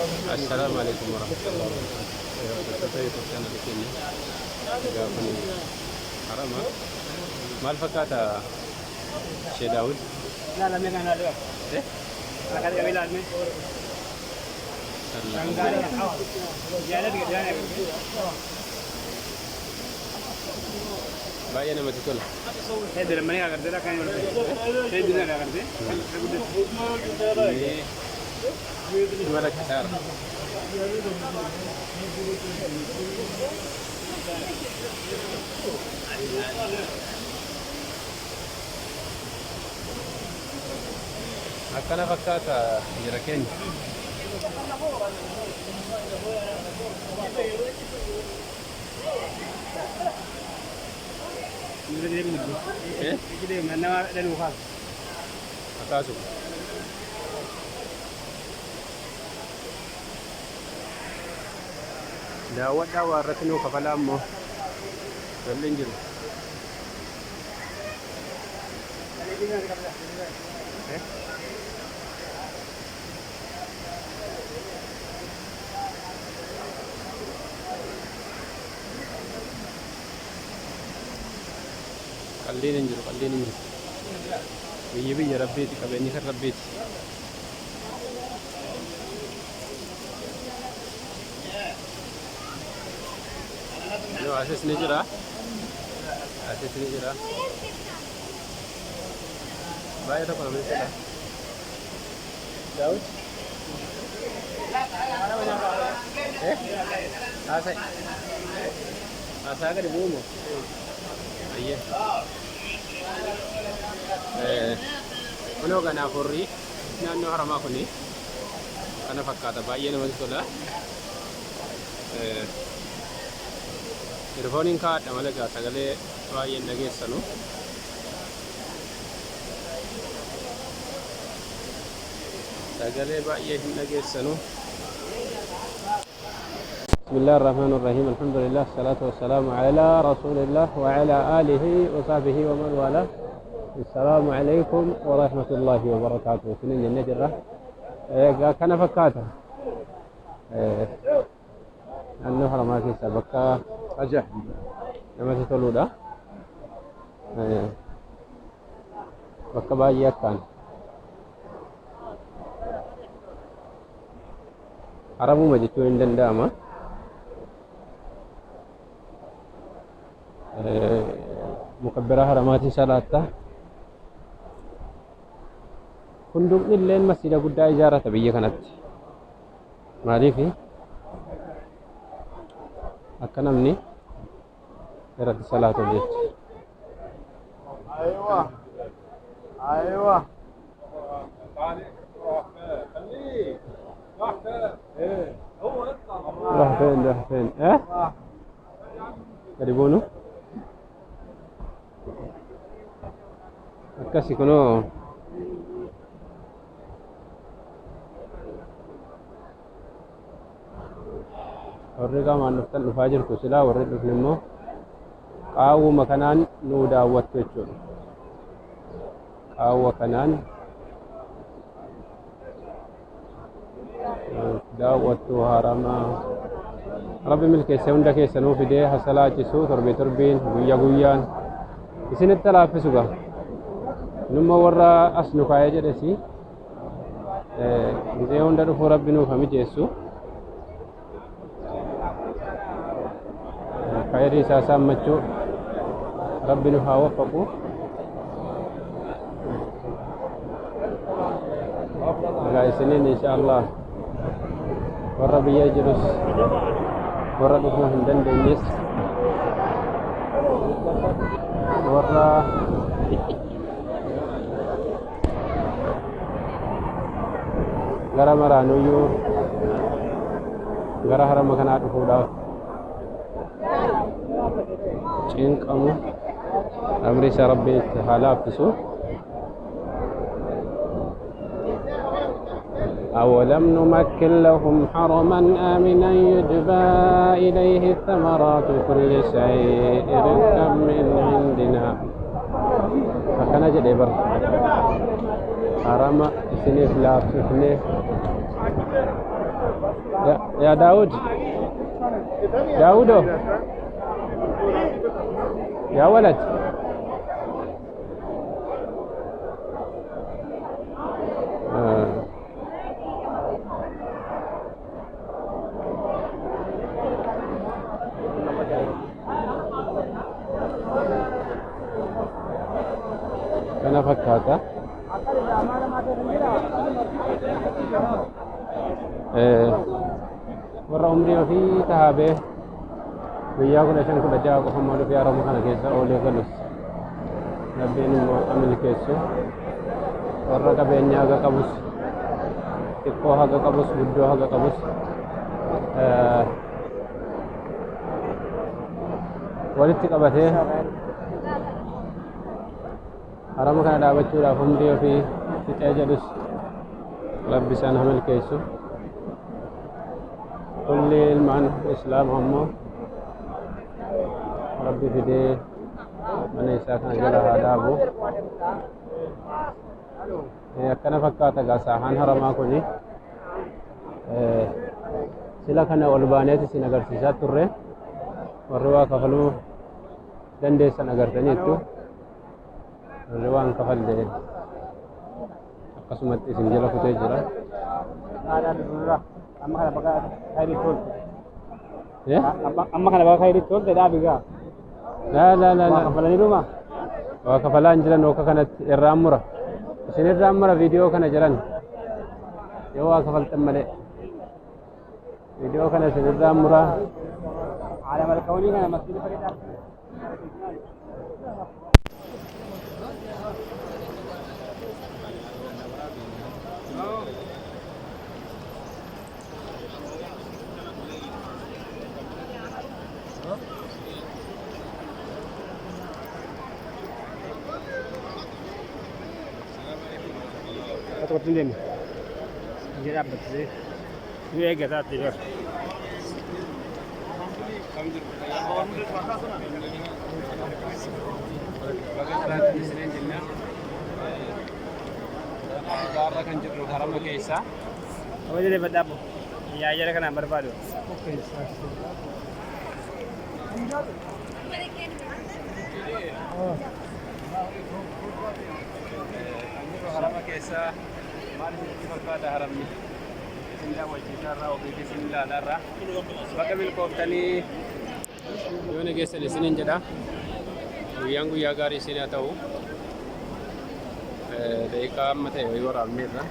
Assalaamu alaikum warahmatullahi wabarakatuh. Hordoftoota YouTube channel keenya egaa kun harama maal fakkaata Shee Daawud? Ilaalame kan ilaalu. Eh? Akka qabe ilaalme. Shangaalee. Jaalati gadi aanee. Baay'ee namatti tola. Hedduu lamanii agartee kan hedduu na agartee. Inni nama rakkisaara. Akkana fakkaata jira keenya. Eh? Nama dhaluu kaasu. Akaasu. Daawwadhaa waa irratti nuu kafalaa immoo lolli hin jiru. Eh? Qalliin hin jiru, qalliin hin jiru. Biyyi biyya Rabbiiti, qabeenyi kan Rabbiiti. No, asis ni jira. Asis ni jira. Baay'ee tokko namni tola. Daawud? Eh? Haasa'e. Haasaa gadi bu'u moo? Ayyee. Kunoo kanaaf horrii naannoo haramaa kuni kana fakkaata baay'ee namatti tola. Earphone kaa'adha malee egaa sagalee baay'ee hin dhageessanu. Sagalee baay'ee hin dhageessanu. بسم الله الرحمن الرحيم، الحمد لله، الصلاة والسلام على رسول الله وعلى آله وصحبه ومن والاه. السلام عليكم ورحمة الله وبركاته. سنين جنة جرة كان فكاته naannoo haramaa keessaa bakka namatti toludha. Bakka baay'ee akkaan haramuma jechuun hin danda'ama. Mukabbira haramaatiin salaatta. Hundumni illeen masjiida guddaa ijaarrata biyya kanatti. Maaliif akka namni irratti salaatuuf jecha. ايوه ايوه. راح فين؟ راح فين؟ eh gadi buunu akkasi kunoo warri qaamaan dhuftan dhufaa jirtu, silaa warri dhufne immoo qaawwuma kanaan nuu daawwattu jechuudha. Qaawwa kanaan daawwattu haramaa. Rabbi milkeessee hunda keessanuu fidee hasalaachisu, torbee torbiin, guyyaa guyyaan isinitti laaffisu gaa. Numma warra as nu kaa'ee jedhesi gisee hunda dhufuu Rabbi nuuf haa mijeessu. Khayrii isaa saammachuu Rabbi nu haa waffaqu. Egaa isiniin insha Allah warra biyya jirus, warra dhufuu hin dandeenyes, warra gara maraanuyyuu gara harama kanaa dhufuudhaaf cinqamu, amri isaa Rabbiin itti haa laaffisu. أولم نمكن لهم حرما آمنا يجبى إليه الثمرات كل شيء رزقا من عندنا. Akkana jedhee bar harama isiniif laaffifne. Yaa Daawud, Daawudo, yaa walad. Kana fakkaata. Warra umrii ofii tahaabee guyyaa 15 16 qofa immoo dhufee harama kana keessa oolee galus Rabbiin immoo milkeessu. Warra qabeenya haga qabus, xiqqoo haga qabus, guddoo haga qabus, walitti qabatee harama kana dhaabachuudhaaf umrii ofii fixee jedhus Rabbi isaan haa milkeessu. Kulli ilmaan Islaama ammoo Rabbi fidee mana isaa kana jala haa dhaabu. Akkana fakkaata gaa saahaan haramaa kuni. Sila kana ol baaneeti isin agarsiisaa turre. Warri waa kafaluu dandeessan agartaniittu. Warri waan kafalle akkasumatti isin jala kutee jira. Amma kana bakka khayrii tolte. Eh? Amma kana bakka khayrii tolte dhaabi gaa. Laa laa laa Waa laa. kafalanii dhuma. Waa kafalaa hin jiran akka kanatti irraan mura. Isin irraan mura viidiyoo kana jiran. Yoo waa kafaltan malee. Viidiyoo kana isin irraan mura. Alam alkawnii kana masjida fedhaa. Tokkotti hin deemne. Jee dhaabbatte. Ni eeggataa itti jira. Gaarra kan jirru harama keessa. Kabaja deeffadhaa abbo. Yaa jara kanaan barbaadu. Kan jirru harama keessa. Maal isinitti fakkaata haramni? Isin daawwachiisaa irraa, ofii isin ilaalaa irraa. Bakka milkooftanii yoo nageessan isiniin jedha. Guyyaan guyyaa gaarii isin haa ta'u. Daqiiqaa amma ta'e wayii waraabneerra.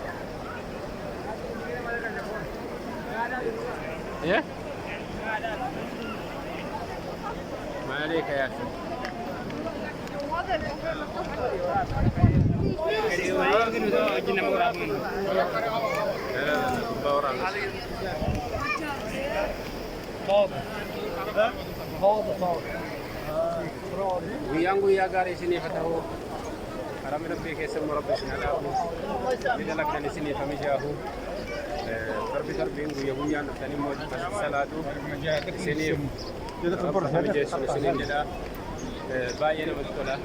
Eh? Maali kayaasa? Gubbaa waraabna. Guyyaan guyyaa gaarii isiniif haa ta'u. Haramni Rabbii keessa immoo Rabbi isin haa dhaabu. Ni dalagdan isiniif haa mijaahu. Torbi torbiin guyya guyyaan dhuftanii immoo salaatu isiniif Rabbi haa mijeessu isiniin jedha. Baay'ee namatti tola.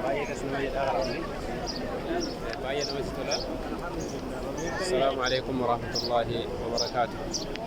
Baay'ee das nama jedha haramni. Baay'ee namatti tola. Assalaamu alaikum warahmatullahi wabarakaatuh.